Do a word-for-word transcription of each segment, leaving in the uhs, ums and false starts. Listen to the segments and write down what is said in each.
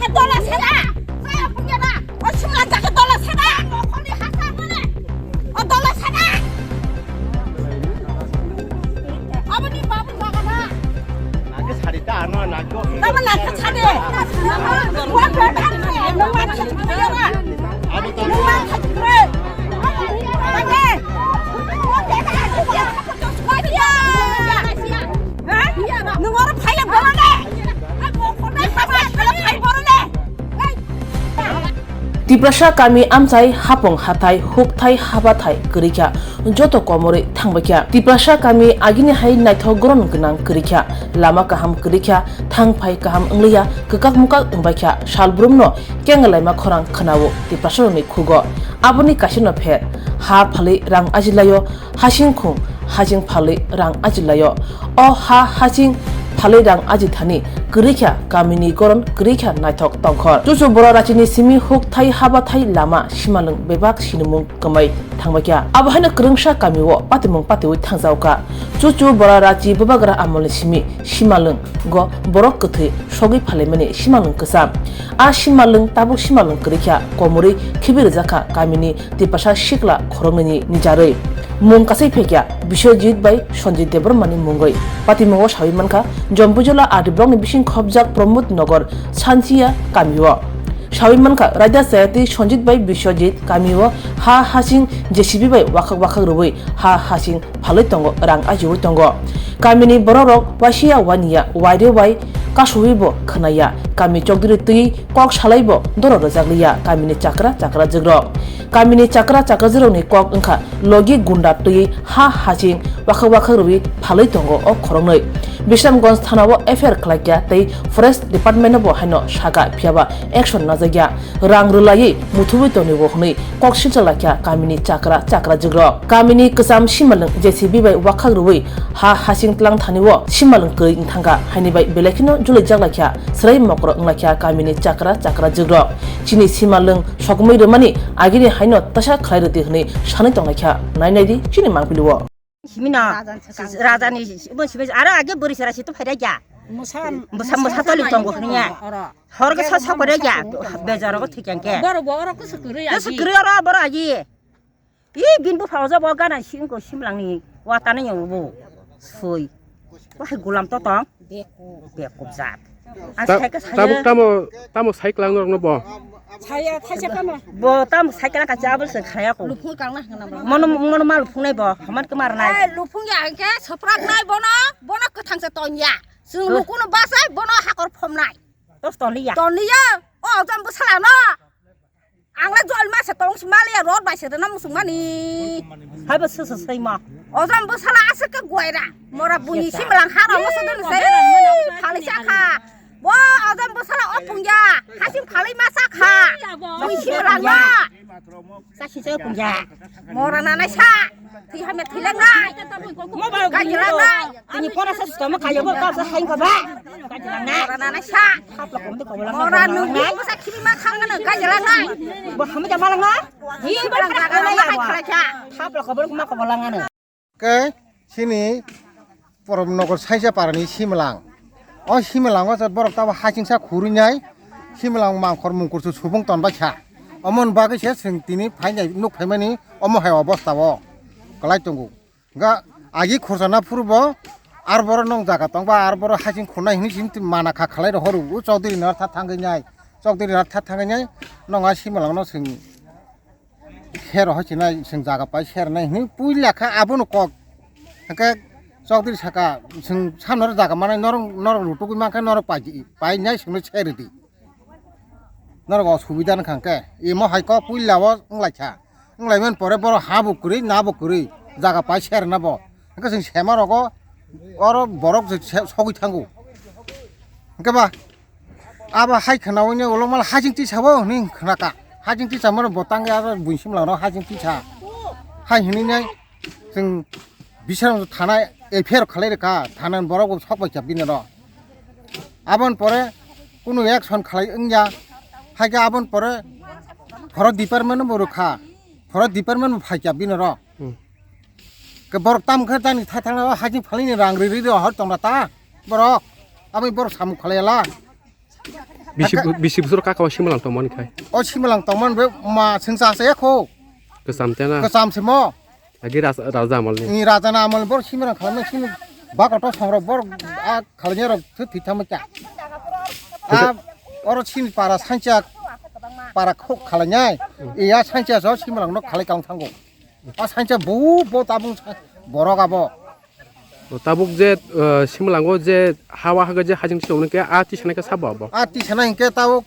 Dola sana! Saya punya na! O sumla jaga dola sana! Ngokoni hasa mana? O dola sana! Aboni babu jaga na! Nake sari ta ano nake. Nama nake sari? Wa berta ni, nungwa thajibra. Nungwa thajibra. Nake. Nungwa phaya borone. Nungwa phaya borone. Tiprasa kami amchai hapung hathai hukthai habathai kwrwikha, joto komorwi thangbaikha. Tiprasa kami agini hai naithok goron gwnang kwrwikha, lama kaham kwrwikha, thangphai kaham wngliya, kwkak mukak wngbaikha, salbrumno kengalaima khorang khwnao Tiprasarokni khugo. Aboni kaisano pher, ha phalwi rang ajilaio, hasing khung, hasing phalwi rang ajilaio. O ha hasing phalwi rang ajithani kwrwikha kamini goron kwrwikha naithok tongkhor. Chuchu bora rachini simi hukthai habathai lama simalwng bebak sinimung kwmai thangbaikha. Abo haino kwrwngsa kamio patimung patiwi thangjaokha. Chuchu bora rachi bubagra amolni simi simalwng go borok kwthwi sogwi phalaimani simalwng kwcham. A simalwng tabuk simalwng kwrwikha komorwi khibi rwjakha kamini Tiprasa sikla khoroknwini nijarwi. Mung kasai phaikha Biswajit bai Sanjit Debbarmani mungwi. Patimungo sawi mankha, Jompuijola R D blockni bising khopjak Pramod Nagar Sanchiya kamio. Sawi mankha, raida chayatwi Sanjit bai Biswajit kamio ha hasing J C B bai wakhak wakhak rwui ha hasing phalwi tongo, rang ajiui tongo. Kamini bororok waisiya waniya, waire wai kasuibo khwnaya. Kami chokdiri twi kok salaibo doro rwjakliya kamini chakra chakrajwkrok. Kamini chakra chakrajwkrokni kok wngkha logi gunda twi ha hasing wakhak wakhak rwui phalwi tongo o khoroknwi. Bisramganj thanao F I R khlaikha tei Forest Department-o bo haino sakha, phiyaba action najakya. Rang rwlaiwi muthubwi tonwi bo hwnwi kok silcha laikha kamini chakra chakrajwkrok. Kamini kwcham simalwng J C B bai wakhak rwui ha hasing tlang thani o simalwng kwrwi wngthangkha, haini bai belai kheno julijak laikha, swrai mokro wnglaikha kamini chakra chakrajwkrok. Chini simalwng sokmwi rwmani agini haino tasa khlai rwdi hwnwi sanwi tonglaikha. Nai naidi chini mangpili o. Simino, rajani, bo simi, aro age bwrwi sara situ phaida ja. Bwsa, bwsa toli tongo hwnwi ya. Hor khe sa sa pore ya, bejaro go thik yang ke. Boro bo oro kusu kwrwi agi. Kusu kwrwi oro boro agi. I bin bo phawja bo gana singko simlangni watana yang bo. Sui. Wahai gulam to tong. Bekup. Bekup jat. Ang Ta-, sai ka tabuk saya. Tamo, tamo sai klang norokno bo. Saya thaisa kamo. Bo tamo sai klang ka chabul se khaya ko. Lupung kang na hana bo. Mono, mono mal phunai bo. Haman kemar nai. Eh, lupung ya ke soprak nai bono. Bono kethang se tonya. Sung lukuno basai bono hakor phom nai. Tos tonliya. Tonliya. O jam bwsala no. Ang le jol ma se tong si maliya rot bai se rena musung mani. Hai bo se se sei ma. O jam bwsala aswk ke guaira. Mora buni simlang haro mo se don se. Phali sa kha. Bo o jam bwsala o pungya. Hasing phali ma sa kha. Buni simlang ma. Sa si se pungya. Mora na nai sa. Thwi hamya thwilangnai. Mo ba gajlangnai. Tini pora sa sutama kaya bo ka sa hain ko ba. Gajlangnai. Mora na nai sa. Hapla kom de ko bolang. Mora nung bo sa khibi ma khang na gajlangnai. Bo hamya malang na. Hi ba jaga na ya ba. Hapla ko bolang ma ko bolang ano. Ke sini Porom Nogor saisa parani Simlang. O Simlang o borok tabo hasingsa khurui nai. Simlang mangkhor mungkur su subung ton bai kha. Omon bagwi se sing tini phainai nuk phaimani omo hai obosta o kwlai tongo. Ga agi khorsa na phuru bo ar boro nong jaga tong ba ar boro hasing khurnai hini sin mana kha khalai ro horu u Chaudhary na tha thangwi nai. Chaudhary na tha thangwi nai nong a Simlang no sing. Ser hai sinai sing jaga pai ser nai hini puila kha abono kok. Hake Chaudhary saka sing samno jaga manai norok norok rutugwi mankha norok pai pai nai singno ser di. Norok osubida wngkha hwnkhe imo hai kok puila o wnglaikha. Wnglaimani pore borok ha bo kwrwi na bo kwrwi jaga pai ser na bo. Hwnkhe chwng sema rogo oro borok se sogwi thango. Hwnkhe ba abo hai khwnaui no ulo mal hajing tisa bo hwnwi khwnaka. Hajing tisa mano bo tangwi aro buisim lano hajing tisa. Hai hwnwi nai chwng bisram thana F I R khalai rwkha, thana ni borok bo sok bai kha bini no. Aboni pore kunu action khalai wngya. Hai khe aboni pore forest department bo rwkha. Forest department bo phai kha bini ro. Hmm. Ke borok tam khe tani tha thangna hajing phalini rang ri ri ro hor tongna ta borok. Aboni borok samung khalai la. Bisi, bisi bosor kaka o simalang tongmani khai. O simalang tongmani be ma sengsa se kho. Kwcham tena. Kwcham se mo. Agi ras-, raja amal ni. Ni raja na amal bor simalang khalai sini. Bak oto songrok bor a khalai rok se thwi thama kya. A oro sini para sancha para khok khalai nai. Iya sancha so simalang no khalai kang thango. A sancha bu bo tabung sa-, borok abo. O tabuk je, eh, simalango je hawa haga je hajing tisa hwnwi khe a tisa nai khe sabo abo? A tisa nai hwnkhe tabuk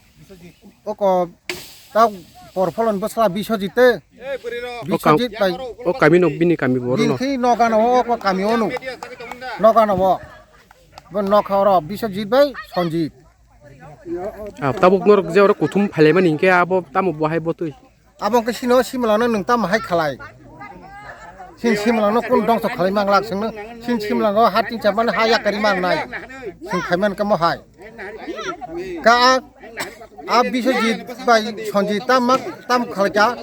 oko tabuk porpholon bwsla Biswajit te. O kam-, Biswajit bai. O kami no bini kami bo oro no. Bini khe noga no o kami ono. Noga no o. Bo nokha oro Biswajit bai Sanjit. Ah, tabuk norok je oro kuthum phailaimani hwnkhe abo tamo bo hai bo twi? Abo wngkhe sino simalano nwng tamo hai khalai? Sin simalano kun dongso khalai manglak singno? Sin simalano ha tin chamani ha yakari mangnai. Sing khaiman kamo hai. Ka a, a Biswajit bai Sanjit tam mak tam khalai ka.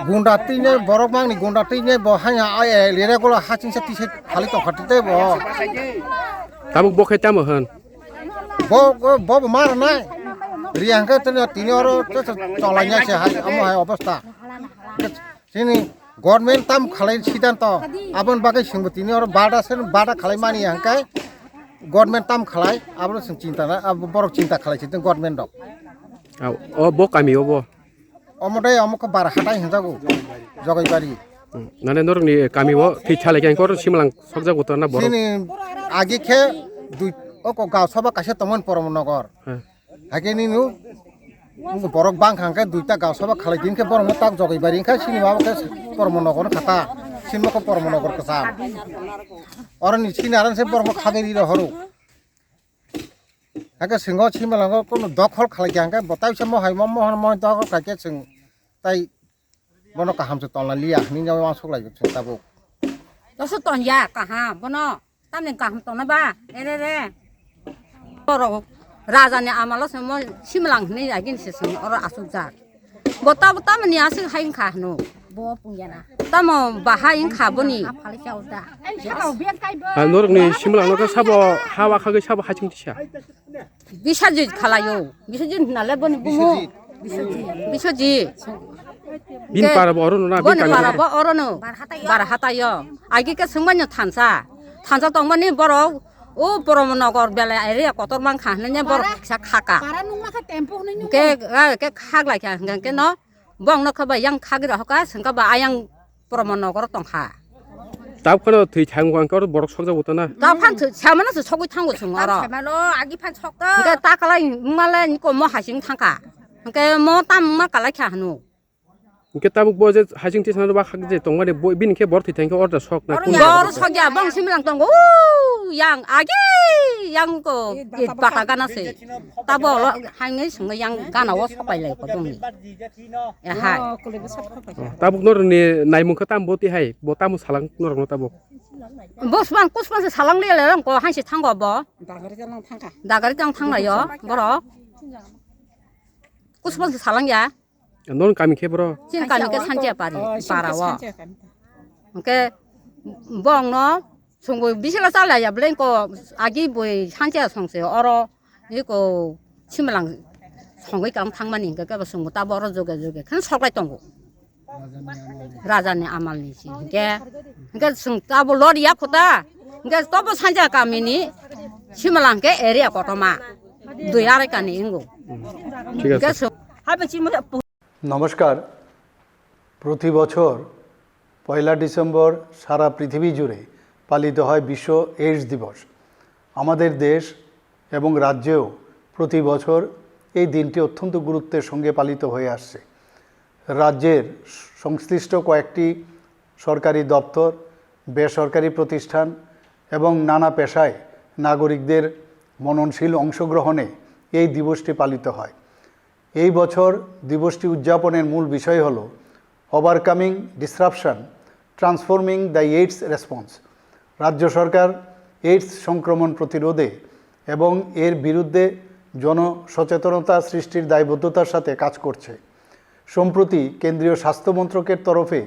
Gunda tine borok mangni gunda tine bo hai ha ai lere gola ha chingsa tise khali tongkha tite bo. Tabuk bo khe tamo hwn? Bo, bo, bo, bo mar nai. Riya hwnkhe tini, tini oro to, to, cholai nya se hai, amo hai obostha. Chini government tam khalai siddhanto. Aboni bagwi chwngbo tini oro bada se bada khalai mani hwnkhe government tam khalai, abo chwng chinta na, abo borok chinta khalai chini government rok. Ah, o bo kami o bo? Omo tei omo khe bar hatai hinjago, Jogaibari. Hmm. Nane norokni kami o thwi thalai khe kor simalang sokjago to na borok? Chini agi khe dui, oko gaw sabha kaisa tongmani Poromnogor. Hmm. Hakhe nini borok bangkha hwnkhe duita gaw sabha khalai din khe borokno tak Jogaibari wngkha, sini ma khe Poromnogor wngkha ta, sini ma khe Poromnogor kwcham. Oroni sini aran se borokno khagwi rira horo. Hakhe singo simalango kono dokhol khalai kha hwnkhe bo taisa mohai mo mohon mo dokhol khaikhe chwng tai bono kaham se tongna liya hinwi uansuk lai chwng tabuk. Doso tongya kaham bono tamni kaham tongna ba ere re. Borok raja ni amalo se mo simalang hinwi agin se chwng oro asukjak. Bo tamo, tamoni aswk hai wngkha hwno. Bo pungyana. Tamo bahai wngkha boni. Aphalisa uda. Ha, norokni simalang no khe sabo ha wakhagwi sabo haching tisa? Biswajit khalaio. Biswajit hinale boni bumo. Biswajit. Biswajit. Bini para bo oro no na, bini para bo oro no. Bar hataio. Agi khe swngbaino thansa. Thansa tongmani borok o Poromnogor belai area kotor mankha hinwi borok kisa khaka. Para nungma kha tempo hinwi nungo. Ke, ke khaglai kha hwnkhe no. Bongno khe bai yang khagwi rw hoka, sengkha ba ayang Promo nogoro tongkha. Tabuk phano thwi thang wngkha oro borok sokjak bo tana. Tabuk phan thwi samano se sogwi thango chwng oro. Samano agi phan sokto. Hwnkhe ta kalai wngmale niko mo hasing thangkha. Hwnkhe mo tam wngma kalai kha hwno. Hwnkhe tabuk bo je hasing tisana ba khak je tongmani bo bini khe borok thwi thangkhe oro da sok na. Oro ya. Borok sokya bong similang tongo. Yang agi yang ko it bata gana se. Tabo lo hangni sungwi yang gana o sopai lai ko dongni. Ehai. Oh, tabuk norokni naimung khe tamo bo tihai, bo tamo salang norokno tabuk? Bo swbang kusbang se salang le le rong ko, hain se thango bo. Dagari tang thangkha. Dagari tang thanglaio borok. Kusbang se salang ya. Norok kami khe boro? Chini kami khe Sanchia pari, para o. Hwnkhe bongno songwi bisila chalaiya bwlai ko agi bui Sanchia songse oro. Eko simalang songwi kalang thangmani hwnkhe kebo chwngbo tabo oro juge juge khe soklai tongo. Rajani amalni si hwnkhe, hwnkhe chwng tabo loriya khuta, hwnkhe tobo sanja kamini simalang khe area kotorma dui arai kani wngo. ঠিক আছে। Hwnkhe chwng- নমস্কার। প্রতি বছর পয়লা ডিসেম্বর সারা পৃথিবী জুড়ে পালিত হয় বিশ্ব এইডস দিবস। আমাদের দেশ এবং রাজ্যেও প্রতি বছর এই দিনটি অত্যন্ত গুরুত্বের সঙ্গে পালিত হয়ে আসছে। রাজ্যের সংশ্লিষ্ট কয়েকটি সরকারি দপ্তর, বেসরকারি প্রতিষ্ঠান এবং নানা পেশায় নাগরিকদের মননশীল অংশগ্রহণে এই দিবসটি পালিত হয়। এই বছর দিবসটি উদযাপনের মূল বিষয় হল Overcoming Disruption, Transforming the AIDS Response। রাজ্য সরকার এইডস সংক্রমণ প্রতিরোধে এবং এর বিরুদ্ধে জনসচেতনতা সৃষ্টির দায়বদ্ধতার সাথে কাজ করছে। সম্প্রতি কেন্দ্রীয় স্বাস্থ্য মন্ত্রকের তরফে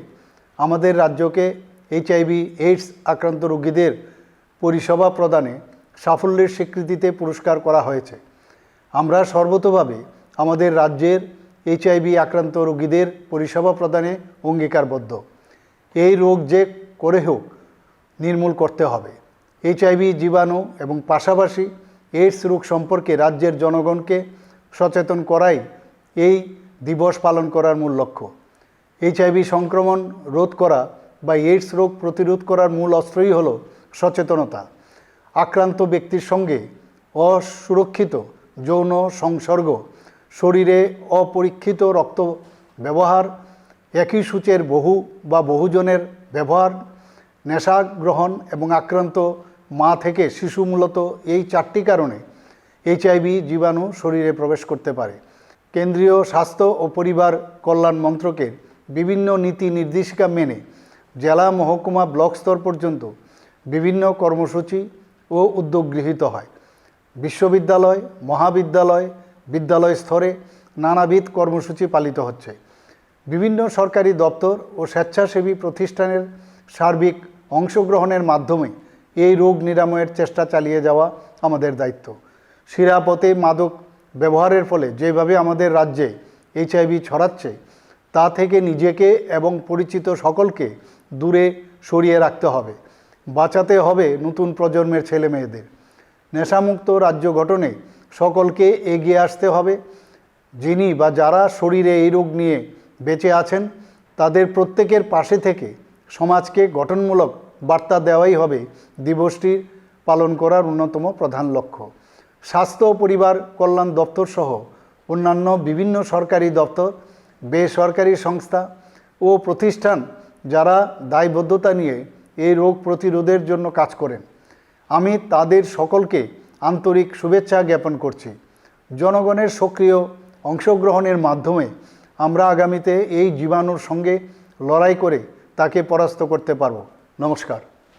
আমাদের রাজ্যকে এইচআইভি এইডস আক্রান্ত রোগীদের পরিষেবা প্রদানে সাফল্যের স্বীকৃতিতে পুরস্কার করা হয়েছে। আমরা সর্বতোভাবে আমাদের রাজ্যের এইচআইভি আক্রান্ত রোগীদের পরিষেবা প্রদানে অঙ্গীকারবদ্ধ। এই রোগ যে করে হোক নির্মূল করতে হবে। এইচআইভি জীবাণু এবং পাশাপাশি এইডস রোগ সম্পর্কে রাজ্যের জনগণকে সচেতন করাই এই দিবস পালন করার মূল লক্ষ্য। এইচআইভি সংক্রমণ রোধ করা বা এইডস রোগ প্রতিরোধ করার মূল অস্ত্রই হল সচেতনতা। আক্রান্ত ব্যক্তির সঙ্গে অসুরক্ষিত যৌন সংসর্গ, শরীরে অপরীক্ষিত রক্ত ব্যবহার, একই সূচের বহু বা বহুজনের ব্যবহার, নেশা গ্রহণ এবং আক্রান্ত মা থেকে শিশু মূলত এই চারটি কারণে এইচআইভি জীবাণু শরীরে প্রবেশ করতে পারে। কেন্দ্রীয় স্বাস্থ্য ও পরিবার কল্যাণ মন্ত্রকের বিভিন্ন নীতি নির্দেশিকা মেনে জেলা, মহকুমা, ব্লক স্তর পর্যন্ত বিভিন্ন কর্মসূচি ও উদ্যোগ গৃহীত হয়। বিশ্ববিদ্যালয়, মহাবিদ্যালয়, বিদ্যালয় স্তরে নানাবিধ কর্মসূচি পালিত হচ্ছে। বিভিন্ন সরকারি দপ্তর ও স্বেচ্ছাসেবী প্রতিষ্ঠানের সার্বিক অংশগ্রহণের মাধ্যমে এই রোগ নিরাময়ের চেষ্টা চালিয়ে যাওয়া আমাদের দায়িত্ব। শিরাপথে মাদক ব্যবহারের ফলে যেভাবে আমাদের রাজ্যে এইচআইভি ছড়াচ্ছে, তা থেকে নিজেকে এবং পরিচিত সকলকে দূরে সরিয়ে রাখতে হবে। বাঁচাতে হবে নতুন প্রজন্মের ছেলেমেয়েদের। নেশামুক্ত রাজ্য গঠনে সকলকে এগিয়ে আসতে হবে। যিনি বা যারা শরীরে এই রোগ নিয়ে বেঁচে আছেন, তাদের প্রত্যেকের পাশে থেকে সমাজকে গঠনমূলক বার্তা দেওয়াই হবে দিবসটি পালন করার অন্যতম প্রধান লক্ষ্য। স্বাস্থ্য ও পরিবার কল্যাণ দপ্তর সহ অন্যান্য বিভিন্ন সরকারি দপ্তর, বেসরকারি সংস্থা ও প্রতিষ্ঠান যারা দায়বদ্ধতা নিয়ে এই রোগ প্রতিরোধের জন্য কাজ করেন, আমি তাদের সকলকে আন্তরিক শুভেচ্ছা জ্ঞাপন করছি। জনগণের সক্রিয় অংশগ্রহণের মাধ্যমে আমরা আগামীতে এই জীবাণুর সঙ্গে লড়াই করে তাকে পরাস্ত করতে পারব। নমস্কার।